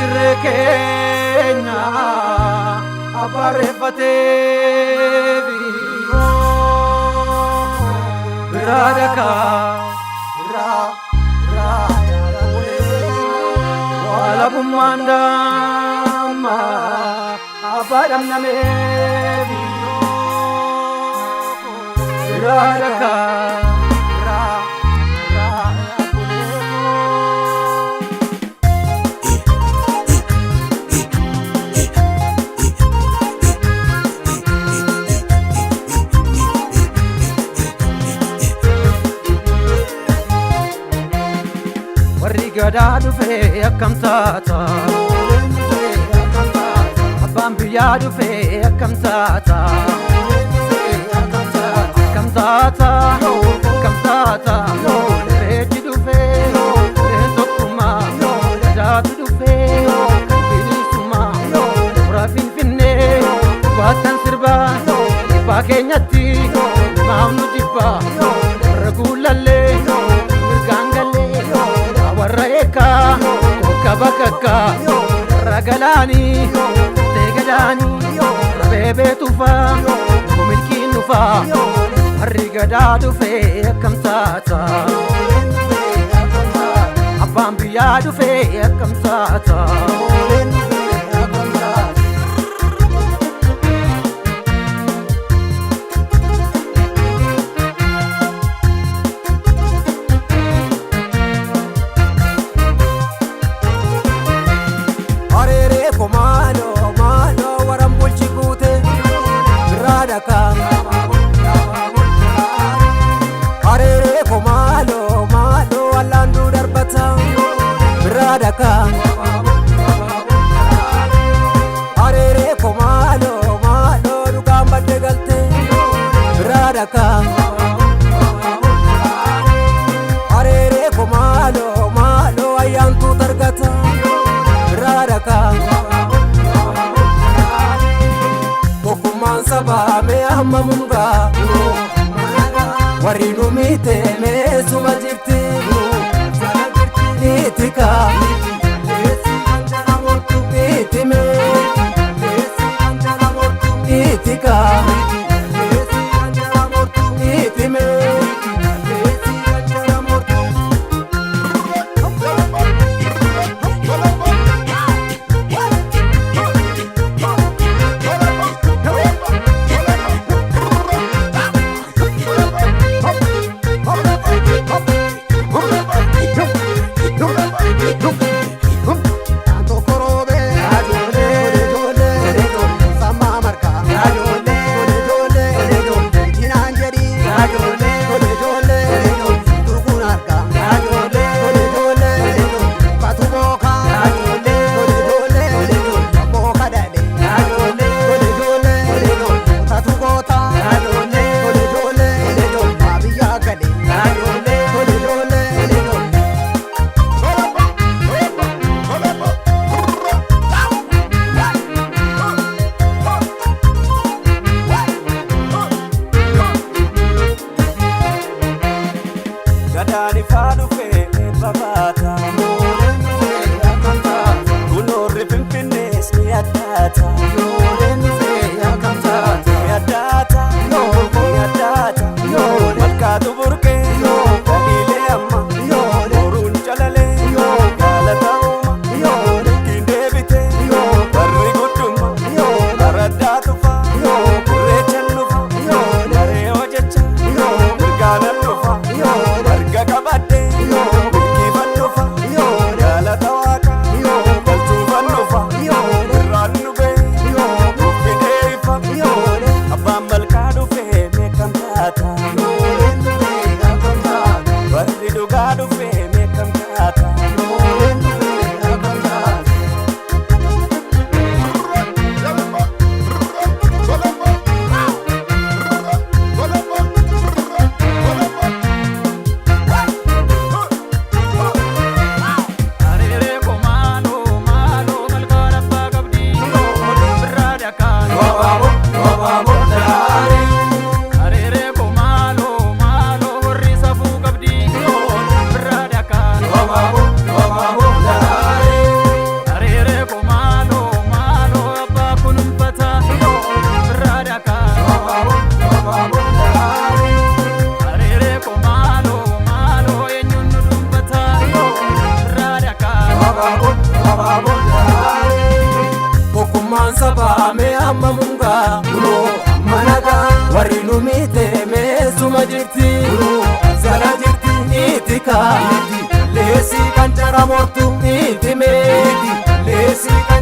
Irree keenya abbaarreeffateefi biraa dhakaa biraa biraa walabummaan damma abbaa dhamnameefi biraa dhakaa biraa biraa. Warri gadaa dhufee akkam taata? Abbaan biyyaa dhufee akkam taata? Akkam taata? Akkam taata? Irreechi dhufee irreen tokkummaa gadaatu dhufee bilisummaa mooraa Finfinnee baattan sirbaa dhibbaa keenyatti maaf nu jibbaa warra guulallee mirgaan gallee warra eekaa tokka bakakkaa warra galaanii tee gadaanii warra beebee tufaa milkiin dhufaa warri gadaa dhufee akkam taata? Abbaan biyyaa dhufee akkam taata? Areeree ko maaloo maaloo waran bulchi guute biraa dhakaa. Areeree ko maaloo maaloo allaanduu darbata biraa dhakaa. Areeree ko maaloo maaloo dhugaan badde galte biraa dhakaa. Areeree ko maaloo maaloo ayyaantuu targata biraa dhakaa. Tokkummaan sabaa mee hamma mungaa warri nu miite meesuma jirti niitika niitime niitika niitime. Gadaan ifaa dhufee eebba baata. Kunoorri Finfinnees ni addaata. Ni addaata. Ni addaata. Malkaatu burqee dhaliilee amma. Boruun calalee galata uuma. Milkiin deebitee barri guddumma. Araddaa tufa irreechan dhufa. Maree hojjecha mirgaanan dhufa. Marga qabadhee milkiifan dhufa. Galata waaqa galchuufan dhufa. Irraan nu ga'e Sabaa mee amma mungaa amma nagaa warri nu miite meesuma jirti sana jirti itika leesii kan cara mortu itime leesii.